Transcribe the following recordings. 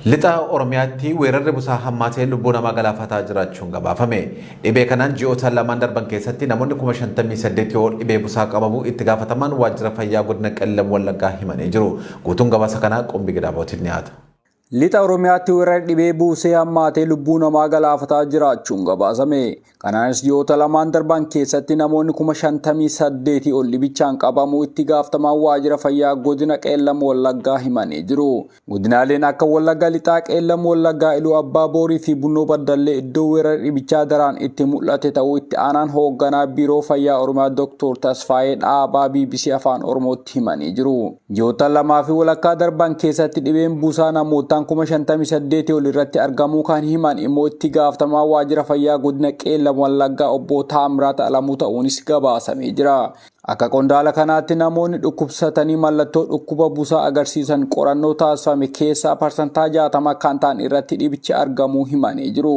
Lixa Oromiyaatti weerarri busaa hammaatee lubbuu namaa galaafataa jiraachuun gabaafame. Dhibee kanaan ji'oota lamaan darban keessatti namoonni 58,000 ol dhibee busaa qabamuu itti gaafatamaan waajjira fayyaa godina Qellem Wallaggaa himanii jiru. Guutuun gabaasa kanaa Qumbii Gidaabootiin dhiyaata. Lixa Oromiyaatti weerarri dhibee buusee hammaatee lubbuu namaa galaafataa jiraachuun gabaasame. Kanaanis ji'oota lamaan darban keessatti namoonni 58,000 ol dhibichaan qabamuu itti gaafatamaan waajjira fayyaa godina Qeellam Wallaggaa himanii jiru. Godinaaleen akka Wallagga Lixaa, Qeellam Wallaggaa, Iluu Abbaa Boorii fi Bunnoo Baddallee iddoo weerarri dhibichaa daraan itti mul'ate ta'uu itti aanaan hoogganaa Biiroo Fayyaa Oromiyaa Dr. Tasfaayee Dhaabaa BBC Afaan Oromootti himanii jiru. Ji'oota lamaa fi walakkaa darban keessatti dhibeen buusaa namootaan 58,000 ol irratti argamuu kan himan immoo itti gaafatamaa waajjira fayyaa godina Qeellam Wallaggaa obbo Taamiraat Alamuu ta'uunis gabaasamee jira. Akka qondaala kanaatti namoonni dhukkubsatanii mallattoo dhukkuba busaa agarsiisan qorannoo taasifame keessaa 60% kan ta'an irratti dhibichi argamuu himanii jiru.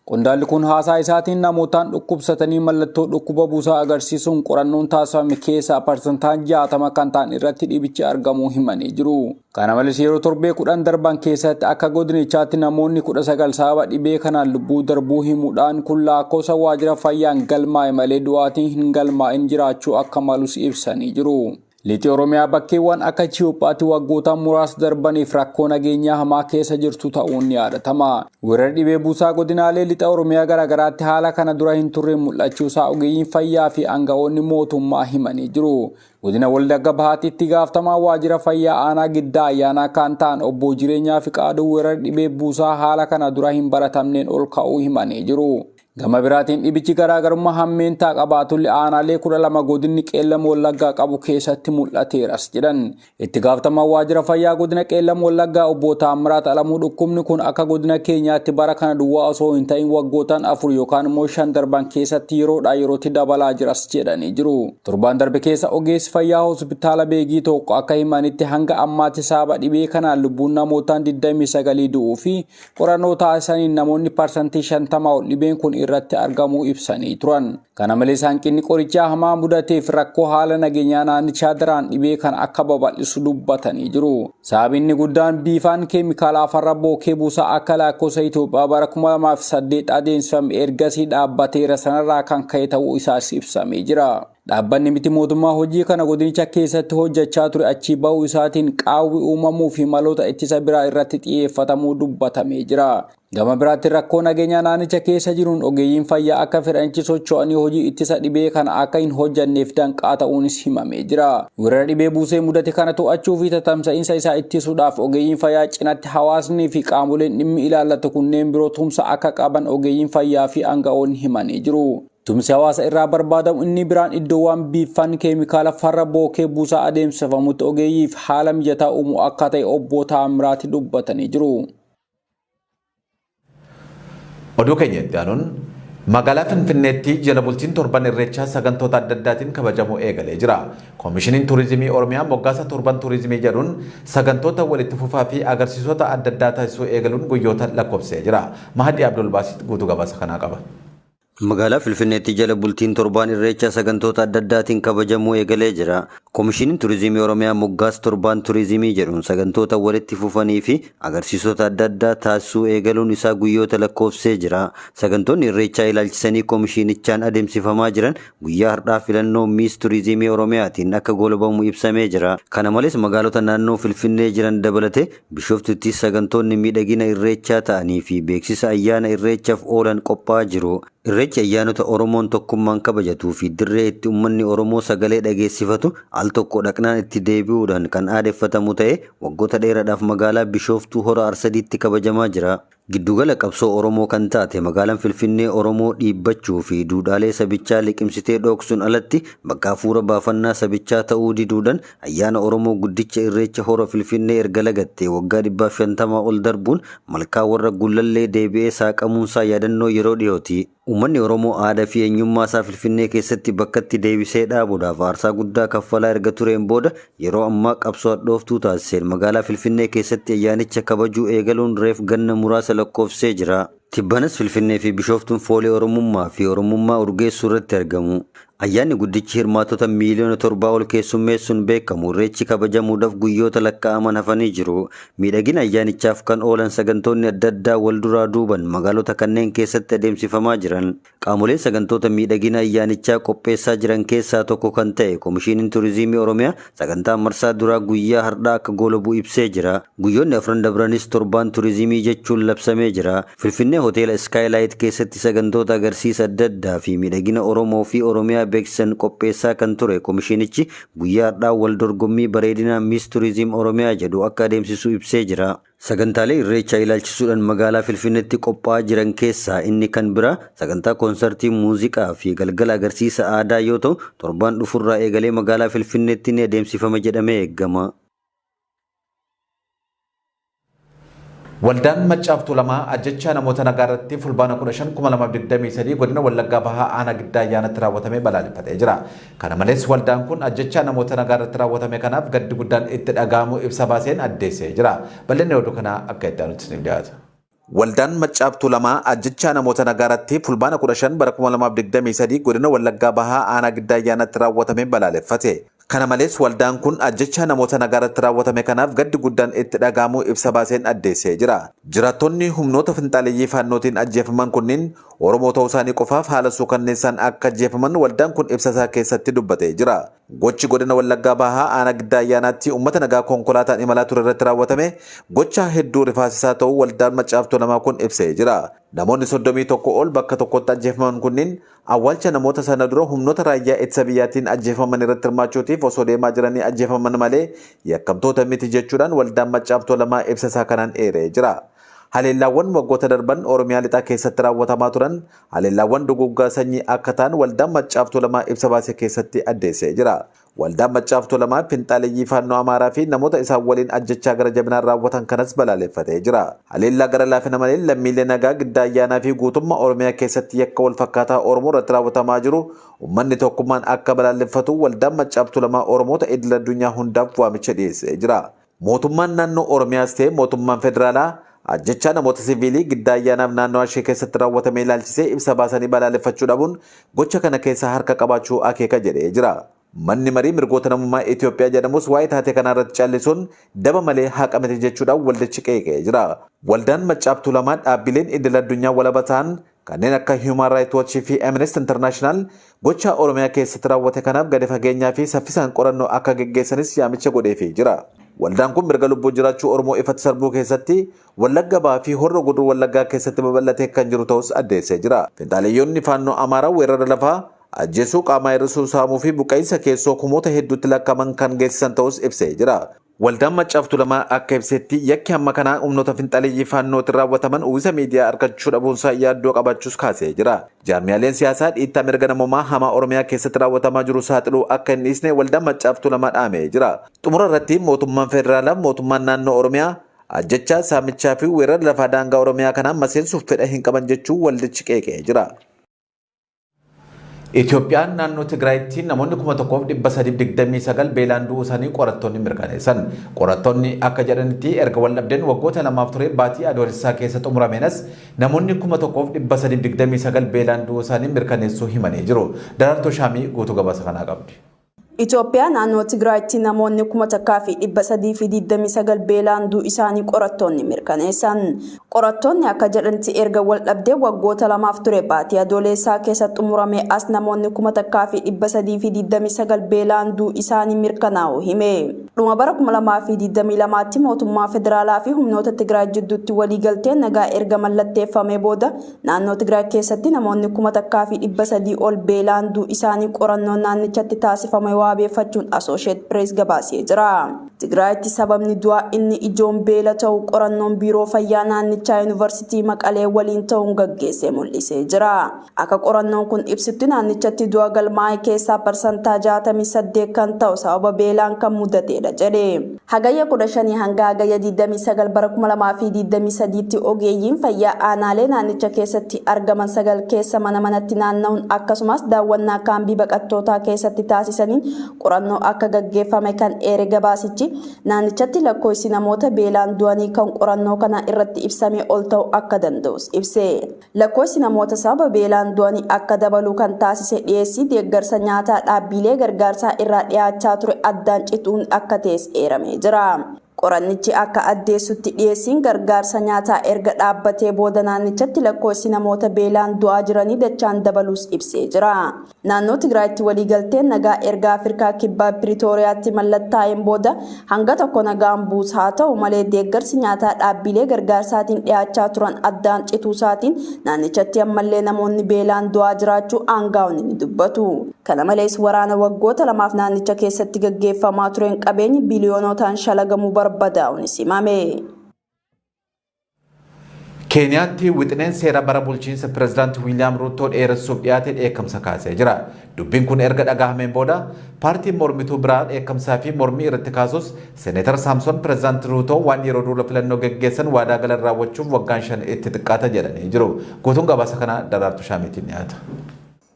Qondaalli kun haasaa isaatiin namootaan dhukkubsatanii mallattoo dhukkuba busaa agarsiisuun qorannoon taasifame keessaa 60% kan ta'an irratti dhibichi argamuu himanii jiru. Kana malees yeroo torbee 10 darban keessatti akka godinichaatti namoonni 19 sababa dhibee kanaan lubbuu darbuu himuudhaan kun lakkoofsa waajjira fayyaan galmaa'e malee du'aatiin hin galmaa'in jiraachuu akka malus ibsanii jiru. Lixi Oromiyaa bakkeewwan akka Itiyoophiyaatti waggoota muraasa darbaniif rakkoo nageenyaa hamaa keessa jirtu ta'uun ni yaadatama. Weerarri dhibee buusaa godinaalee lixa Oromiyaa garaagaraatti haala kana dura hin turre mul'achuusaa ogeeyyiin fayyaa fi aanga'oonni mootummaa himanii jiru. Godina Wallagga Bahaatti itti gaafatamaa waajjira fayyaa aanaa Giddaa Ayyaanaa kan ta'an obbo Jireenyaa Fiqaaduu weerarri dhibee buusaa haala kana dura hin baratamneen ol ka'uu himanii jiru. Gama biraatiin dhibichi garaagarummaa hammeentaa qabaatullee aanaalee 12 godinni Qeellam Wallaggaa qabu keessatti mul'ateeras jedhan. Itti gaafatamaan waajjira fayyaa godina Qeellam Wallaggaa obbo Taammiraat Alamuu dhukkubni kun akka godina keenyaatti bara kana duwwaa osoo hin ta'in waggootaan 4 yookaan immoo 5 darban keessatti yeroodhaa yerootti dabalaa jiras jedhanii jiru. Torbaan darbe keessa ogeessi fayyaa hospitaala Beegii tokko akka himanitti hanga ammaatti sababa dhibee kanaan lubbuun namootaan 29 du'uu fi qorannoo taasisaniin namoonni 50% ol dhibeen kun irratti argamuu ibsanii turan. Kana malees hanqinni qorichaa hamaa mudateef rakkoo haala nageenyaa naannichaa daraan dhibee kana akka babal'isu dubbatanii jiru. Sababni guddaan biifaan keemikaalaa farra bookee buusaa akka lakkoofsa Itoophiyaa bara 2008 adeemsifame ergasii dhaabbateera sanarraa kan ka'e ta'uu isaas ibsamee jira. Dhaabbanni miti mootummaa hojii kana godinicha keessatti hojjechaa ture achii ba'uu isaatiin qaawwi uumamuu fi maloota ittisa biraa irratti xiyyeeffatamuu dubbatamee jira. Gama biraatti rakkoo nageenyaa naannicha keessa jiruun ogeeyyiin fayyaa akka fedhanitti socho'anii hojii ittisa dhibee kana akka hin hojjanneef danqaa ta'uunis himamee jira. Weerara dhibee buusee mudate kana to'achuu fi tatamsa'insa isaa ittisuudhaaf ogeeyyiin fayyaa cinatti hawaasnii fi qaamoleen dhimmi ilaallatu kunneen biroo tumsa akka qaban ogeeyyiin fayyaa fi aanga'oonni himanii jiru. Tumsi hawaasa irraa barbaadamu inni biraan iddoowwan biiffan keemikaala farra bookee buusaa adeemsifamutti ogeeyyiif haala mijataa uumuu akka ta'e obbo Taamiraati dubbatanii jiru. Oduu keenya itti aanuun magaalaa Finfinneetti jala bultiin torban Irreechaa sagantoota adda addaatiin kabajamuu eegalee jira. Koomishiniin Turizimii Oromiyaa moggaasa torban turizimii jedhuun sagantoota walitti fufaa fi agarsiisota adda addaa taasisuu eegaluun guyyoota lakkoofsee jira. Mahadii Abdulbaasit guutuu gabaasa kanaa qaba. Magaalaa Finfinneetti jala bultiin torbaan Irreechaa sagantoota adda addaatiin kabajamuu eegalee jira. Koomishiniin Turizimii Oromiyaa moggaasa torbaan turizimii jedhuun sagantoota walitti fufanii fi agarsiisota adda addaa taasisuu eegaluun isaa guyyoota lakkoofsee jira. Sagantoonni Irreechaa ilaalchisanii koomishinichaan adeemsifamaa jiran guyyaa har'aa filannoo Miis Turizimii Oromiyaatiin akka goolabamu ibsamee jira. Kana malees magaalota naannoo Finfinnee jiran dabalatee Bishooftutti sagantoonni miidhagina Irreechaa ta'anii fi beeksisa ayyaana Irreechaaf oolan qophaa'aa jiru. Irreechi ayyaanota Oromoon tokkummaan kabajatuu fi dirree itti uummanni Oromoo sagalee dhageessifatu al tokko dhaqnaan itti deebi'uudhaan kan aadeffatamu ta'ee waggoota dheeraadhaaf magaalaa Bishooftuu Hora Arsadiitti kabajamaa jira. Giddugala qabsoo Oromoo kan taate magaalaan Finfinnee Oromoo dhiibbachuu fi duudhaalee sabichaa liqimsitee dhooksuun alatti bakka hafuura baafannaa sabichaa ta'uu diduudhaan ayyaana Oromoo guddicha Irreecha Hora Finfinnee erga lagattee waggaa 150 ol darbuun malkaa warra Gullallee deebi'ee saaqamuunsaa yaadannoo yeroo dhiyooti. Uummanni Oromoo aadaa fi eenyummaa isaa Finfinnee keessatti bakkatti deebisee dhaabuudhaaf aarsaa guddaa kaffalaa erga tureen booda yeroo ammaa qabsoo hadhooftuu taasiseen magaalaa Finfinnee keessatti ayyaanicha kabajuu eegaluun reef ganna muraasa lakkoofsee jira. Tibbanas Finfinnee fi Bishooftuun foolee Oromummaa fi Oromummaa urgeessuu irratti argamu. Ayyaanni guddichi hirmaattota miiliyoona 7 ol keessummeessuun beekamu Irreechi kabajamuudhaaf guyyoota lakkaa'aman hafanii jiru. Miidhagina ayyaanichaaf kan oolan sagantoonni adda addaa wal duraa duuban magaalota kanneen keessatti adeemsifamaa jiran. Qaamoleen sagantoota miidhagina ayyaanichaa qopheessaa jiran keessaa tokko kan ta'e Komishiniin Turizimii Oromiyaa sagantaa marsaa duraa guyyaa hardhaa akka goolabu ibsee jira. Guyyoonni afran dabranis torbaan turizimii jechuun labsamee jira. Finfinnee Hoteela Skylight keessatti sagantoota agarsiisa adda addaa fi miidhagina Oromoo fi Oromiyaa beeksisan qopheessaa kan ture komishinichi guyyaa har'aa wal dorgommii bareedinaa Miss Tourism Oromiyaa jedhu akka adeemsisu ibsee jira. Sagantaalee Irreechaa ilaalchisuudhaan magaalaa Finfinneetti qophaa'aa jiran keessaa inni kan biraa sagantaa koonsartii muuziqaa fi galgala agarsiisa aadaa yoo ta'u, torbaan dhufurraa eegalee magaalaa Finfinneetti ni adeemsifama jedhamee eegama. Waldaan Maccaaf Tuulamaa ajjechaa namoota nagaa irratti Fulbaana 15, 2023 godina Wallaggaa Bahaa aanaa Giddaa Ayyaanatti raawwatame balaaleffatee jira. Kana malees waldaan kun ajjechaa namoota nagaa irratti raawwatame kanaaf gaddi guddaan itti dhaga'amuu ibsa baaseen addeessee jira. Bal'inni oduu kanaa akka itti aanutti isiniif dhiyaata. Waldaan Maccaaf Tuulamaa ajjechaa namoota nagaa irratti Fulbaana 15 bara 2023 godina Wallaggaa Bahaa aanaa Giddaa Ayyaanatti raawwatame balaaleffate. Kana malees waldaan kun ajjechaa namoota nagaa irratti raawwatame kanaaf gaddi guddaan itti dhaga'amuu ibsa baaseen addeessee jira. Jiraattonni humnoota finxaaleyyii Faannootiin ajjeefaman kunniin Oromoo ta'uu isaanii qofaaf haala suukanneessaan akka ajjeefaman waldaan kun ibsa isaa keessatti dubbatee jira. Gochi godina Wallaggaa Bahaa aanaa Giddaa Ayyaanaatti uummata nagaa konkolaataan imalaa ture irratti raawwatame gochaa hedduu rifaasisaa ta'uu waldaan Maccaaf Tuulamaa kun ibsee jira. Namoonni 31 ol bakka tokkotti ajjeefaman kunniin Awwaalcha namoota sana dura humnoota raayyaa ittisa biyyaatiin ajjeefaman irratti hirmaachuutiif osoo deemaa jiranii ajjeefaman malee yakkamtoota miti jechuudhaan Waldaan Maccaaf Tuulamaa ibsa isaa kanaan eeree jira. Haleellaawwan waggoota darban Oromiyaa Lixaa keessatti raawwatamaa turan haleellaawwan duguuggaa sanyii akka ta'an Waldaan Maccaaf Tuulamaa ibsa baase keessatti addeessee jira. Waldaan Maccaa fi Tuulamaa finxaaleyyii Faannoo Amaaraa fi namoota isaan waliin ajjechaa gara jabinaan raawwatan kanas balaaleffatee jira. Haleellaa gara laafina malee lammiilee nagaa Giddaa Ayyaanaa fi guutummaa Oromiyaa keessatti yakka wal fakkaataa Oromoo irratti raawwatamaa jiru uummanni tokkummaan akka balaaleffatu Waldaan Maccaa fi Tuulamaa Oromoota idil addunyaa hundaaf waamicha dhiyeessee jira. Mootummaan naannoo Oromiyaas ta'e mootummaan federaalaa ajjechaa namoota siviilii Giddaa Ayyaanaaf naannawaa ishee keessatti raawwatame ilaalchisee ibsa baasanii balaaleffachuu dhabuun gocha kana keessaa harka qabaachuu akeeka jedhee jira. Manni Marii Mirgoota Namummaa Itoophiyaa jedhamus waa'ee taatee kanaa irratti callisuun daba malee haqa miti jechuudhaan waldichi qeeqee jira. Waldaan Maccaaf Tuulamaa dhaabbileen idil addunyaa walaba ta'an kanneen akka Human Rights Watch fi Amnesty International gochaa Oromiyaa keessatti raawwate kanaaf gadi fageenyaa fi saffisaan qorannoo akka geggeessanis yaamicha godheefii jira. Waldaan kun mirga lubbuun jiraachuu Oromoo ifatti sarbuu keessatti Wallagga Bahaa fi Horro Guduruu Wallaggaa keessatti babal'atee kan jiru ta'us addeessee jira. Finxaaleyyoonni Faannoo Amaaraa weerara lafaa, ajjeesuu, qaamaa hir'isuu, saamuu fi buqqa'iinsa keessoo kumoota hedduutti lakkaa'aman kan geessisan ta'us ibsee jira. Waldaan Maccaaf Tuulamaa akka ibsetti, yakki hamma kanaa humnoota finxaaleyyii Faannootiin raawwataman uwwisa miidiyaa argachuu dhabuunsaa yaaddoo qabaachuus kaasee jira. Jaarmiyaaleen siyaasaa dhiittaa mirga namoomaa hamaa Oromiyaa keessatti raawwatamaa jiru saaxiluu akka hin dhiisne Waldaan Maccaaf Tuulamaa dhaamee jira. Xumura irratti mootummaan Federaalaa fi mootummaan naannoo Oromiyaa ajjechaa, saamichaa fi weerara lafaa daangaa Oromiyaa kanaa maseensuuf fedha hin qaban jechuun waldichi qeeqee jira. Itoophiyaan naannoo Tigraayitti namoonni 1329 beelaan du'uu isaanii qorattoonni mirkaneessan. Qorattoonni akka jedhanitti erga waldhabdeen waggoota lamaaf ture baatii Adoolessaa keessa xumurameen as namoonni 1329 beelaan du'uu isaanii mirkaneessuu himanii jiru. Daraartuu Shaamii guutuu gabaasa kanaa qabdi. Itoophiyaa naannoo Tigraayitti namoonni 1329 beelaan duu isaanii qorattoonni mirkaneessan. Qorattoonni akka jedhanitti erga waldhabdeen waggoota lamaaf ture baatii Adooleessaa keessa xumuramee as namoonni 1329 beelaan duu isaanii mirkanaa'uu hime. Dhuma bara 2022tti mootummaa federaalaa fi humnoota Tigraay jidduutti waliigalteen nagaa erga mallatteeffamee booda Naannoo Tigraay keessatti namoonni 1300 ol beelaan duu isaanii qorannoon naannichatti taasifame waabeeffachuun Asoosheet Pirees gabaasee jira. Tigraayitti sababni du'aa inni ijoon beela ta'uu qorannoon Biiroo Fayyaa naannichaa Yuunivarsiitii Maqalee waliin ta'uun gaggeesse mul'isee jira. Akka qorannoon kun ibsutti naannichatti du'a galmaa'e keessaa parsantaa 68 kan ta'u sababa beelaan kan mudateedha jedhe. Hagayya 15 hanga Hagayya 29 bara 2023tti ogeeyyiin fayyaa aanaalee naannicha keessatti argaman 9 keessa mana manatti naanna'uun akkasumas daawwannaa kaambii baqattootaa keessatti taasisaniin qorannoo akka gaggeeffame kan eere gabaasichi, jedhetti naannichatti lakkoofsi namoota beelaan du'anii kan qorannoo kana irratti ibsamee ol ta'uu akka danda'us ibse. Lakkoofsi namoota sababa beelaan du'anii akka dabalu kan taasise dhiyeessii deeggarsa nyaataa dhaabbilee gargaarsaa irraa dhiyaachaa ture addaan cituun akka ta'es eeramee jira. Qorannichi akka addeessutti dhiyeessiin gargaarsa nyaataa erga dhaabbatee booda naannichatti lakkoofsi namoota beelaan du'aa jiranii dachaan dabaluus ibsee jira. Naannoo Tigraayitti waliigalteen nagaa erga Afrikaa Kibbaa Piriitooriyaatti mallattaa'een booda hanga tokko nagaan buus haa ta'u malee deeggarsi nyaataa dhaabbilee gargaarsaatiin dhiyaachaa turan addaan cituusaatiin naannichatti ammallee namoonni beelaan du'aa jiraachuu aangaa'onni ni dubbatu. Kana malees waraana waggoota lamaaf naannicha keessatti gaggeeffamaa tureen qabeenyi biliyoonotaan shalagamuu barbadaa'uunis himame. Keeniyaatti wixineen seera bara bulchiinsa pireezidaantii Wiiliyaam Ruuttoo dheeressuuf dhiyaate dheekkamsa kaasee jira. Dubbiin kun erga dhagahameen booda paartiin mormituu biraa dheekkamsaa fi mormii irratti kaasus Seeneetar Saamson pireezidaantii Ruuttoo waan yeroo duula filannoo geggeessan waadaa galan raawwachuuf waggaan 5 itti xiqqaata jedhanii jiru. Guutuun gabaasa kana Daraartuu Shaamiitiin dhiyaata.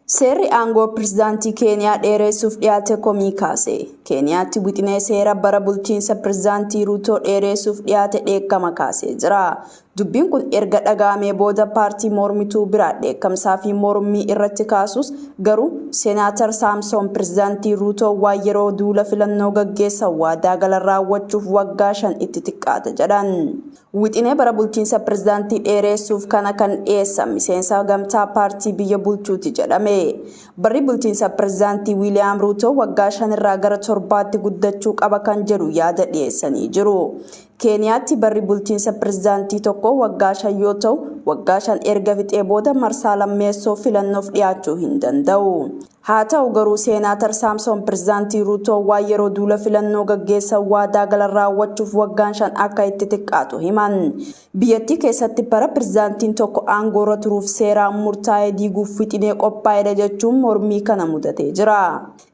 Seerri aangoo pireezidaantii Keeniyaa dheeressuuf dhiyaate komii kaase. Keeniyaatti wixinee seera bara bulchiinsa pireezidaantii Ruutoo dheeressuuf dhiyaate dheekkama kaasee jira. Dubbiin kun erga dhagahamee booda paartii mormituu biraa dheekkamsaa fi mormii irratti kaasus garuu Seenaatar Saamsoon pireezidaantii Ruutoo waan yeroo duula filannoo gaggeessan waadaa galan raawwachuuf waggaa 5 itti xiqqaata jedhan. Wixinee bara bulchiinsa pireezidaantii dheeressuuf kana kan dhiyeessan miseensa gamtaa paartii biyya bulchuuti jedhame. Barri bulchiinsa pireezidaantii Wiiliyaam Ruutoo waggaa 5 irraa gara 7tti guddachuu qaba kan jedhu yaada dhiyeessanii jiru. Keeniyaatti barri bulchiinsa pireezidaantii tokko waggaa 5 yoo ta'u waggaa 5 erga fixee booda marsaa lammeessoo filannoof dhiyaachuu hin danda'u. Haa ta'u garuu Seenaatar Saamsoon pireezidaantii Ruutoo waan yeroo duula filannoo gaggeessan waadaa galan raawwachuuf waggaan 5 akka itti xiqqaatu himan. Biyyattii keessatti bara pireezidaantiin tokko aangoorra turuuf seeraan murtaa'ee diiguuf wixinee qophaa'edha jechuun mormii kana mudatee jira.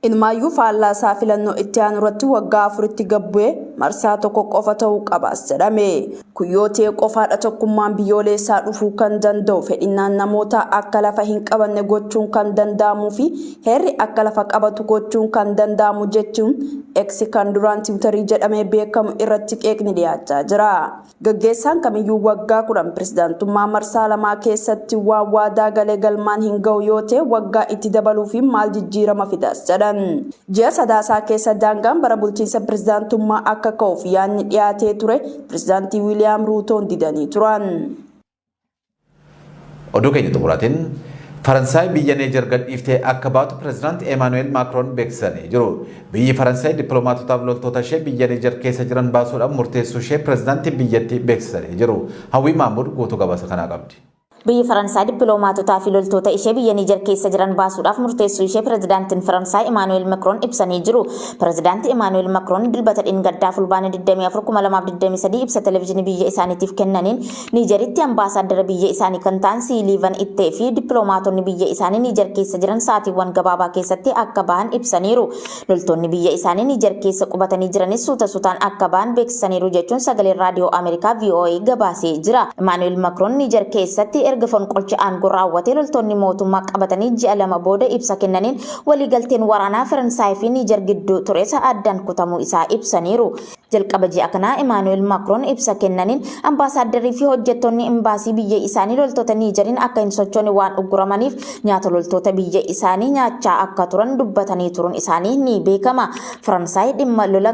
Inumaayyuu faallaasaa filannoo itti aanu irratti waggaa 4tti gabbu'ee marsaa tokko qofa ta'uu qabaas jedhame. Kun yoo ta'e qofaadha tokkummaan biyyoolessaa dhufuu kan danda'u fedhinnaan namoota akka lafa hin qabanne gochuun kan danda'amuu fi heerri akka lafa qabatu gochuun kan danda'amu jechuun X kan duraan Tiwutarii jedhamee beekamu irratti qeeqni dhiyaachaa jira. Gaggeessaan kamiyyuu waggaa 10 pireezidaantummaa marsaa 2 keessatti waan waadaa galee galmaan hin ga'u yoo ta'e waggaa itti dabaluu fi maal jijjiirama fidas jedhan. Ji'a sadaasaa keessa daangaan bara bulchiinsa pireezidaantummaa akka ka'uuf yaadni dhiyaatee ture pireezidaantii Wiiliyaam Ruutoon didanii turan. Oduu keenya xumuraatiin Faransaay biyya Neejer gadhiiftee akka baatu pireezidaanti Emaanu'eel Maakroon beeksisanii jiru. Biyyi Faransaay dippiloomaatotaaf loltoota ishee biyya Neejer keessa jiran baasuudhaan murteessuu ishee pireezidaantii biyyattii beeksisanii jiru. Hawwii Maammud guutuu gabaasa kanaa qabdi. Biyyi Faransaay dippiloomaatotaa fi loltoota ishee biyya Niijer keessa jiran baasuudhaaf murteessuu ishee pireezidaantiin Faransaay Imaanu'eel Makroon ibsanii jiru. Pireezidaanti Imaanu'eel Makroon dilbata dheengaddaa fulbaana 24 2023 ibsa televezyiinii biyya isaaniitiif kennaniin Niijeritti ambaasaaddara biyya isaanii kan ta'an Siiliivan Ittee fi dippiloomaatonni biyya isaanii Niijer keessa jiran sa'aatiiwwan gabaabaa keessatti akka bahan ibsaniiru. Loltoonni biyya isaanii Niijer keessa qubatanii jiranis suuta suutaan akka bahan beeksisaniiru jechuun sagaleen raadiyoo Ameerikaa VOA gabaasee jira. Imaanu'eel Makroon Niijer keessatti erga fonqolcha aangoo raawwatee loltoonni mootummaa qabatanii ji'a 2 booda ibsa kennaniin waliigalteen waraanaa Faransaay fi Niijer gidduu tures addaan kutamuu isaa ibsaniiru. Jalqaba ji'a kanaa Imaanu'eel Maakroon ibsa kennaniin ambaasaaddarii fi hojjettoonni imbaasii biyya isaanii loltoota Niijeriin akka hin sochoone waan ugguramaniif nyaata loltoota biyya isaanii nyaachaa akka turan dubbatanii turuun isaanii ni beekama. Faransaay dhimma lola